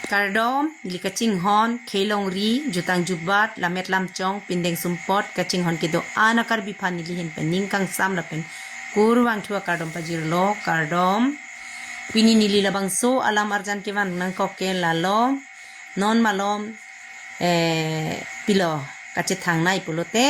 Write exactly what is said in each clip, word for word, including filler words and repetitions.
Kardom, neli kachinghon, khei longri, jutang jubat, lammet lamchong, pindeng sumpot, kachinghon kedo-an a-Karbi aphan neli ahin pen ning kangsam lapen kurvangthu akardom pajirlo, kardom. Pini neli labangso alam arjan kevan nangkok ke lalo, non malom, eh, pilo kachethang nai pulote,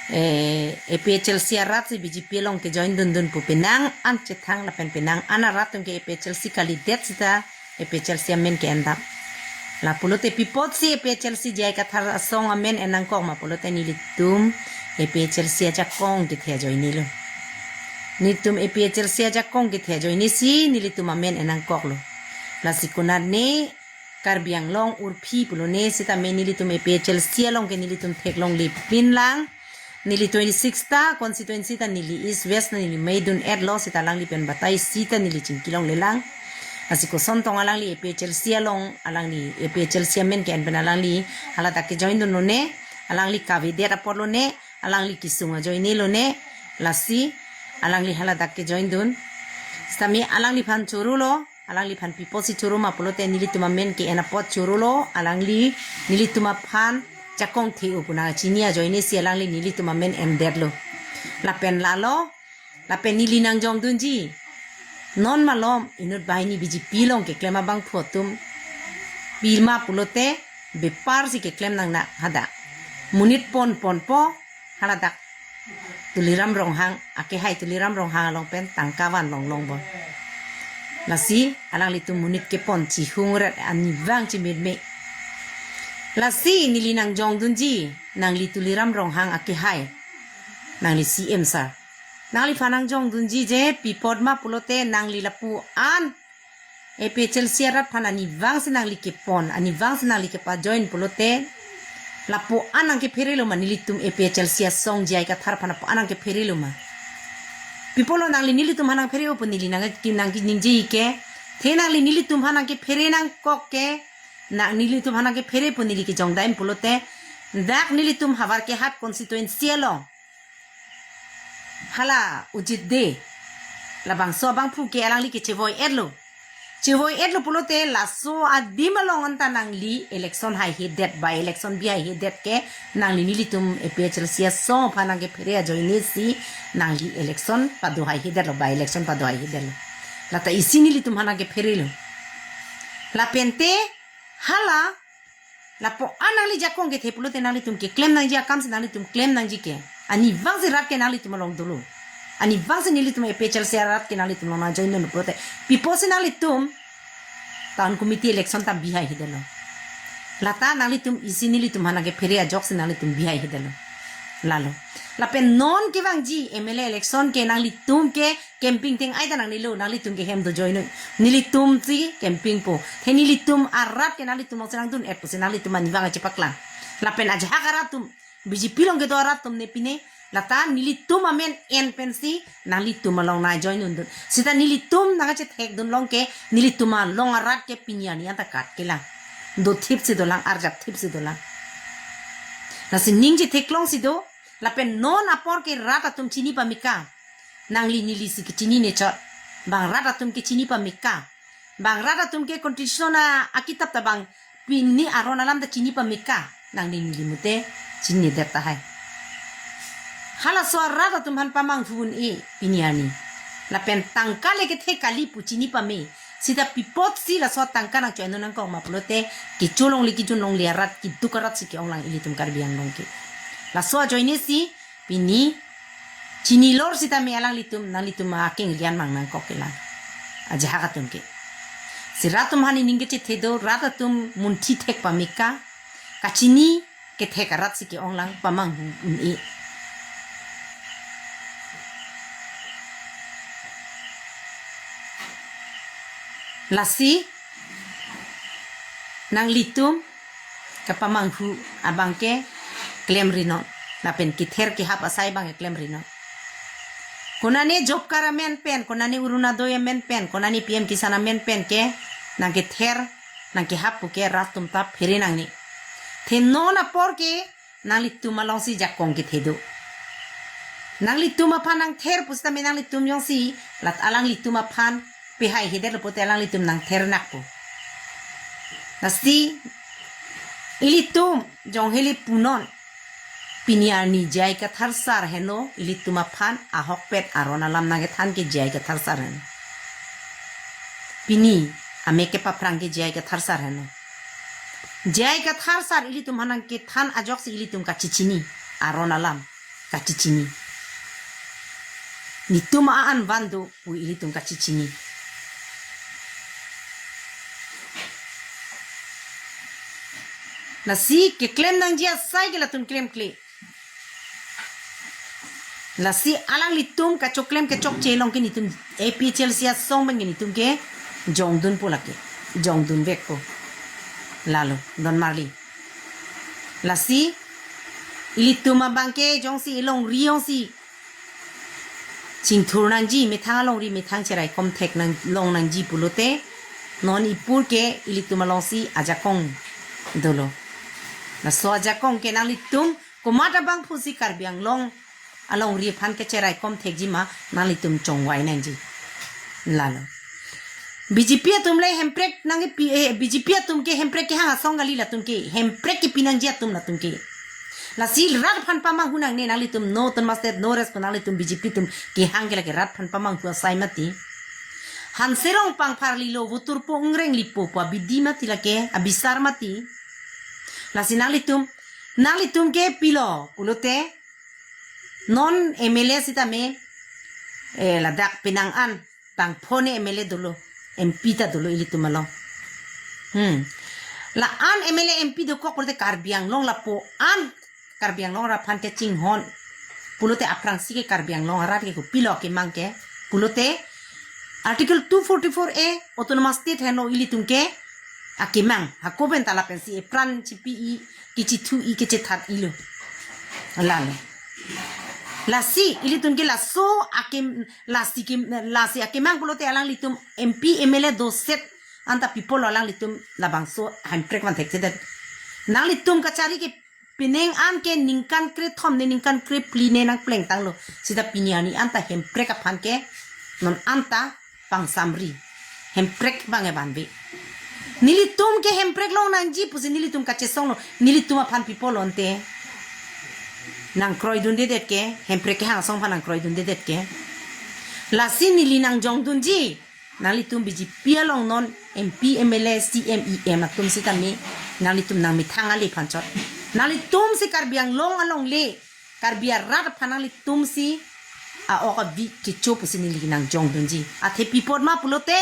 eh, A P H L C arat si B J P along ke join dundun pu penang an chethang lapen penang an arat atum ke A P H L C kalidet sita A P H L C amen ke-endam. La pulote pi apotsi A P H L C J I Kathar asong amen en nangkok ma pulote nelitum A P H L C ajakong kethe ajoinelo. Nelitum A P H L C ajakong kethe ajoine si nelitum amen en nangkoklo. Lasi konatne Karbi Anglong urphi pulo ne sitame nelitum A P H L C along ke nelitum theklongle pinlang. Neli twenty-six ta constituency ta neli East West ta neli meidun-etlo sita alangli pen batai sita neli chingki longlelang. Lasi koson tong alangli A P H L C along alangli A P H L C amen ke-en pen alangli haladak ke join dunlo ne, alangli kavedet apotlo ne, alangli kesung ajoinelo ne, lasi alangli haladak ke join dun. Sitame alangliphan chorolo, alangliphan pi apotsi choro ma pulote nelitum amen ke-en apot chorolo, alangli nelitum aphan jakong the-o pu nangchini ajoine si alangli nelitum amen endetlo. Lapen lalo, lapen neli nangjong dunji. Non malom inut banghini B J P along keklem abangphu atum pima pulote bepar si keklem nang na hada. Monit pon ponpo haladak Tuliram Ronghang, akehai Tuliram Ronghang along pen tangka van longlong bon. Lasi alanglitum monit kepon chihungret anivang chimitme. Lasi neli nangjong dunji, nangli Tuliram Ronghang akehai, nangli C M sir, nangliphan nangjong dunji je pi apot ma pulote nangli lapu-an A P H L C arat aphan anivang si nangli kepon, anivang si nangli kepajoin pulote lapu-an nangkepherelo ma nelitum A P H L C asong J I Kathar aphan lapu-an nangkepherelo ma? Pi apotlo nangli nelitum aphan nangphere-o pu neli nang ki nangkiningje ke. The nangli nelitum aphan nangkephere nangkok ke, nang nelitum aphan nangkephere pu neli kejongdam pulote, dak nelitum Howraghat constituency along hala Ujit Dey, labangso abangphu ke alangli kechevoi-etlo. Chevoi-etlo pulote laso adim along anta nangli election haihedet, by election bihaihedet ke nangli nelitum A P H L C asong aphan nangkephere ajoine si nangli election padohaihedetlo, by election padohaihedetlo. Lata isi nelitum aphan nangkepherelo. Lapente hala lapu-an nangli jakong kethe pulote nanglitum keklem nangji akam si nanglitum klem nangji ke. Anivang si rat ke nanglitum along dolo. Anivang si nelitum A P H L C arat ke nanglitum along nangjoin dolo pulote pi apotsi nanglitum town committee election ta bihaihedetlo. Lata nanglitum isi nelitum aphan nangkephere ajok si nanglitum bihaihedetlo. Lalo. Lapen non kevangji M L A election ke nanglitum ke campaign ateng ai ta nangnelo, nanglitum ke hem dojoinoi. Nelitum si campaign po. The nelitum arat ke nanglitum along si nangdun-et pusi nanglitum anivang chepaklang. Lapen ajahak arat atum, B J P along kedo arat atum ne pine, lata nelitum amen en pensi nanglitum along nangjoin dundun. Sita nelitum nangchethek dunlong ke, nelitum along arat ke pini arni anta kat kelang. Dothip si dolang, arjapthip si dolang. Lasi ning chetheklong si do, lapen non apor ke rat atum chini pameka. Nangli neli si kechinine chot. Bang rat atum ke chini pameka. Bang rat atum ke constitution a, akitap ta bang pini aron alam ta chini pameka. Nangli neli mute chininedet tahai. Halaso rat atum aphan pamanghu un-e pini arni. Lapen tangka le kethe kali pu chini pame. Sita pi apotsi laso tangka nangcho-en nangkok ma pulote kecho longle kejun longle arat, keduk arat si ke-onglang ilitum Karbi Anglong ke. Laso ajoine si pini chinilor sitame alanglitum, nanglitum akeng rian mang nangkok kelang. Ajahak atum ke. Si rat atum aphan nening kechethe do, rat atum munthi thek pameka, kachini kethek arat si ke-onglang, pamanghu un-e. Lasi nanglitum kapamanghu abang ke klemri non. Lapen kether kehap asai abang ke klemri non. Konane job card amen pen, konane Orunodoi amen pen, konane P M Kisan amen pen ke nangkether, nangkehap pu ke rat atum ta phere nangne. The non apor ke nanglitum along si jakong kethe do. Nanglitum aphan nangther pusitame nanglitum jongsi lat alanglitum aphan pehaihedet lo pulote alanglitum nangther nakpo. Lasi ilitum jong heli punon, pini arni J I Kathar sar heno ilitum aphan ahokpet aron alam nangkethan ke J I Kathar sar heno. Pini amek kepaphrang ke J I Kathar sar heno. J I Kathar sar ilitum aphan nangkethan ajoksi ilitum kachechini, aron alam kachechini. Netum a-an van do pu ilitum kachechini. Lasi keklem nangji asai ke latum klemkle. Lasi alanglitum kachoklem kechokche along ke netum A P H L C asong pen ke netum ke jongdunpo lake. Jongdunvekpo. Lalo, don marli. Lasi ilitum abang ke jongsi ilongri jongsi chingthur nangji, methang alongri methang cheraikom thek nang long nangji pulote, non ipur ke ilitum alongsi ajakong dolo. Laso ajakong ke nanglitum komat abangphusi Karbi Anglong alongri aphan kecheraikom thekji ma nanglitum chongvai nangji. Lalo. B J P atum le Hemprek nangkepi, eh, B J P atum ke Hemprek kehang asong kali latum ke, Hemprek kepi nangji atum latum ke. Lasi rat aphan pamanghu nangne nanglitum, no autonomous state, no rest pu nanglitum B J P atum kehang ke lake rat aphan pamanghu asai mati. Hanserong pangpharlilo, voter po ingreng lipo pu abidi mati lake, abisar mati. Lasi nanglitum, nanglitum ke pilo pulote, non M L A sitame, eh, ladak penang an, bangphone M L A dolo, M P ta dolo ilitum along. Hmm. La-an M L A M P dokok pulote Karbi Anglong lapu-an Karbi Anglong rat aphan kachinghon pulote aphrangsi ke Karbi Anglong arat ke kopilo akemang ke pulote Article two forty-four A Autonomous State heno ilitum ke akemang, hako pen ta lapensi epran chipi-i, kechithu-i, kechethat-ilo. Lalo. Lasi ilitum ke laso akem, lasi ke, lasi akemang pulote alanglitum M P M L A doset anta pipolo alanglitum labangso Hemprek van thekthedet. Nanglitum kachari ke penang an ke ningkan krethom ne ningkan krephli ne nangplengtanglo. Sita pini arni anta Hemprek aphan ke non anta pangsamri. Hemprek bang e banbe. Nelitum ke Hemprek long nangji pusi nelitum kachesonglo. Nelitum aphan pipolo ante nangkroidundedet ke, Hemprek kehang asong aphan nangkroidundedet ke. Lasi neli nangjongdunji. Nanglitum B J P along non M P, M L A, C M, E M atum sitame nanglitum nangmethang ale aphan chot. Nanglitumsi Karbi Anglong alongle, Karbi arat aphan nanglitumsi a-ok avi kecho pusi neli nangjongdunji. Athe pi apot ma pulote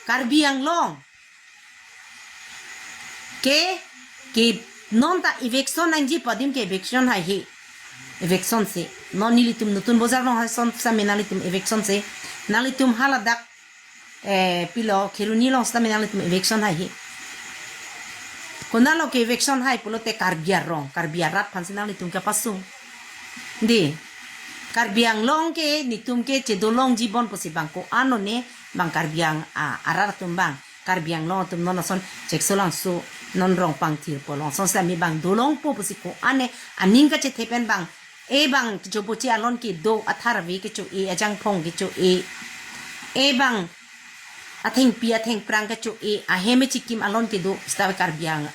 Karbi Anglong ke, ke non ta eviction nangji pu adim ke eviction haihe. Eviction se. Non nelitum Nutun Bojar along ason sitame nanglitum eviction se. Nanglitum haladak, eh, pilo Kheroni along sitame nanglitum eviction haihe. Konatlo ke eviction hai pulote Karbi arong, Karbi arat aphansi nanglitum kepasung. Dei, Karbi Anglong ke netum ke chedolongji bon pusi bang ko-an one bang Karbi Ang-, a, arat atum bang. Karbi Anglong atum non ason Cheksolangso non Rongpangthir pu along ason sitame bang dolongpo pusi ko-an ne aning kachethe pen bang, e bang kechoboche alon kedo, atharve kecho-e, ajangphong kecho-e, e bang athengpi athengphrang kecho-e, ahem chikim alon kedo, sita Karbi Ang-,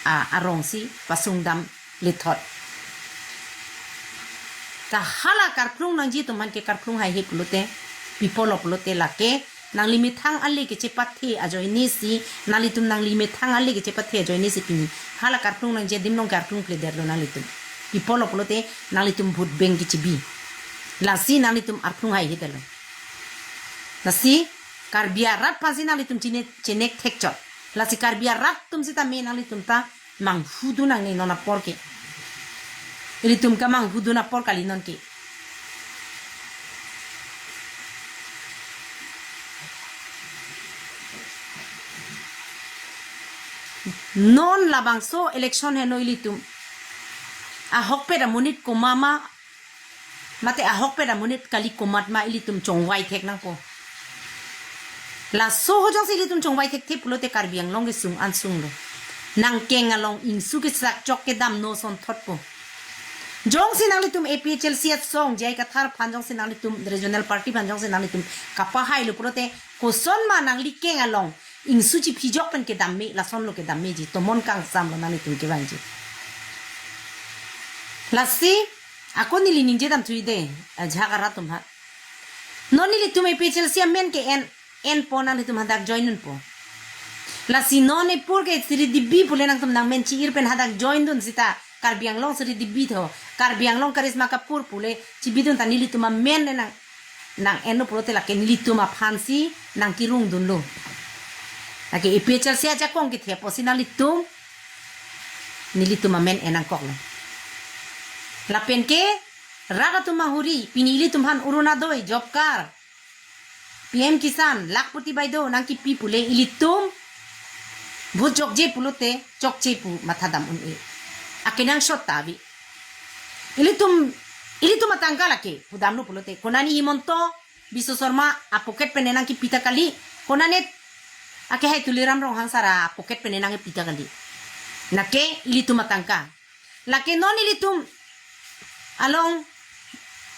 a, arongsi pasungdam lethot. Ta hala karplung nangji atum aphan ke karplung haihe pulote, pipolo pulote lake, nangli methang ale kechepathe ajoine si, nanglitum nangli methang ale kechepathe ajoine si pini hala karplung nangji adim along karplung kledetlo nanglitum. Pipolo pulote nanglitum vote bank kechebi. Lasi nanglitum arplung haihedetlo. Lasi Karbi arat aphansi nanglitum chine-, chenek thekchot. Lasi Karbi arat atum sitame nanglitum ta manghudun nangne non apor ke. Ilitum kamanghudun apor kali non ke. Non labangso election heno ilitum ahokpet amonit komat ma, mate ahokpet amonit kali komat ma ilitum chongvai thek nangpo. Laso ho jongsi ilitum chongvai thekthe pulote Karbi Anglong ke sung an sunglo. Nangkeng along ingsu kesak chok kedam no sonthotpo. Jongsi nanglitum A P H L C asong, J I Kathar aphan jongsi nanglitum regional party aphan jongsi nanglitum kapahailo pulote koson ma nangli keng along Ingsu chiphi jok pen kedam me, lasonlo kedam meji, tomon kangsam lo nanglitum kevangji. Lasi, ako neli ningje dam thuide, ajak arat atum ha. Non nelitum A P H L C amen ke-en, enpo, nanglitum hadak join dunpo. Lasi non epur ke Sri Devi pule nangtum nangmen chi-ir pen hadak join dun sita, Karbi Anglong Sri Devi tho, Karbi Anglong Karisma Kapoor pule chibidun ta nelitum amen le nang, nang-enlo pulote lake nelitum aphansi nangkerung dunlo. Lake A P H L C ajakong kethe apotsi nanglitum, nelitum amen en nangkoklo. Lapen ke rat atum ahuri, pini ilitum aphan Orunodoi, job card, P M Kisan, Lakhpati Baideo nangkipi pule ilitum vote jokje pulote, jokje pu matha dam un-e. Akenangsot ta ave. Ilitum, ilitum atangka lake, pudamlo pulote. Konane Himanta Biswa Sarma apocket pen nangkipi ta kali. Konane, ake hai Tuliram Ronghang sar apocket pen nangkipi ta kali. Lake ilitum atangka. Lake non ilitum along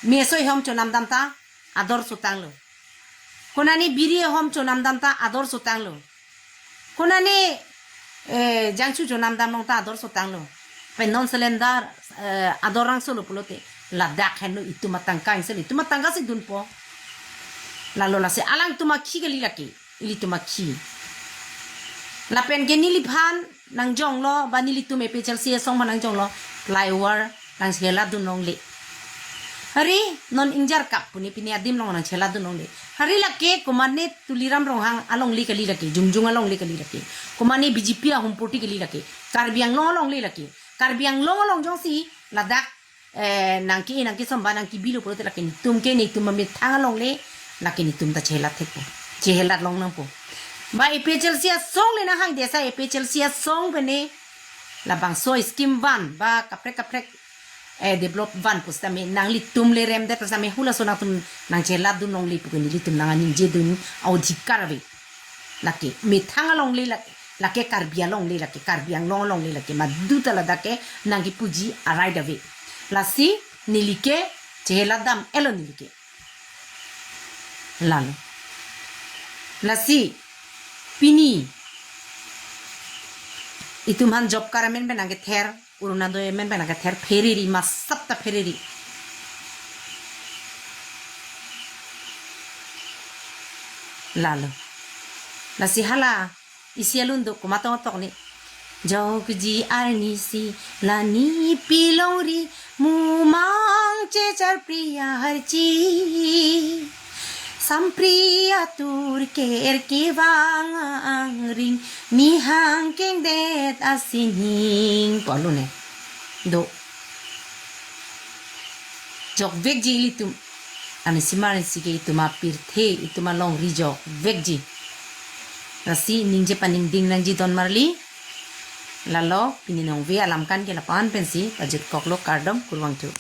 me asoi ahom chonam dam ta ador sotanglo. Konane biri ahom chonam dam ta ador sotanglo. Konane, eh, jangchu chonam dam long ta ador sotanglo. Pen non cylinder, eh, ador rangsolo pulote. Ladak henlo itum atangka ingsel, itum atangka si dunpo. Lalo lasi alangtum akhi kali lake, ilitum akhi. Lapen ke neliphan nangjonglo, ba nelitum A P H L C asong aphan nangjonglo, flyover nangchelat dun longle. Hari non ingjar kap puni pini adim long nangchelat dun longle. Hari lake komane Tuliram Ronghang alongle kali lake, Jongjung alongle kali lake. Komane B J P ahum party kali lake. Karbi Anglong alongle lake. Karbi Anglong along jongsi ladak, eh, nangke, nangkesom ba nangkibilo pulote lake netum ke netum amethang alongle, lake netum ta chelat thekpo. Chelat long nangpo. Ba A P H L C asong le nanghang desa, A P H L C asong pen ne labangso scheme van ba kaprek kaprek, eh, develop van pusitame nanglitum le remdet pusitame halaso nangtum nangchelat dun longle pu ke nelitum nangningje dun a-odhikar ave. Lake methang alongle lake, lake Karbi alongle lake, Karbi Anglong alongle lake, madu ta ladak ke nangkipuji a-right ave. Lasi neli ke chelat dam-elo neli ke. Lalo. Lasi pini itum aphan job card amen pen nangkether, Orunodoi amen pen nangkether pheriri, masap ta pheriri. Lalo. Lasi hala isi alun do komat tong tokne. Jokji arnisi la nepi longri, mumang chechar priya harchi. Sampriya tur ker kevang angring, nihang kengdet asining. Polu ne. Do. Jokvekji ilitum. Arnisi marnisi ke itum apirthe, itum alongri jokvekji. Lasi ningje paningding nangji don marli. Lalo, pini nongve alam kan ke lapu-an pensi pajutkoklo, kardom, kurvangthu.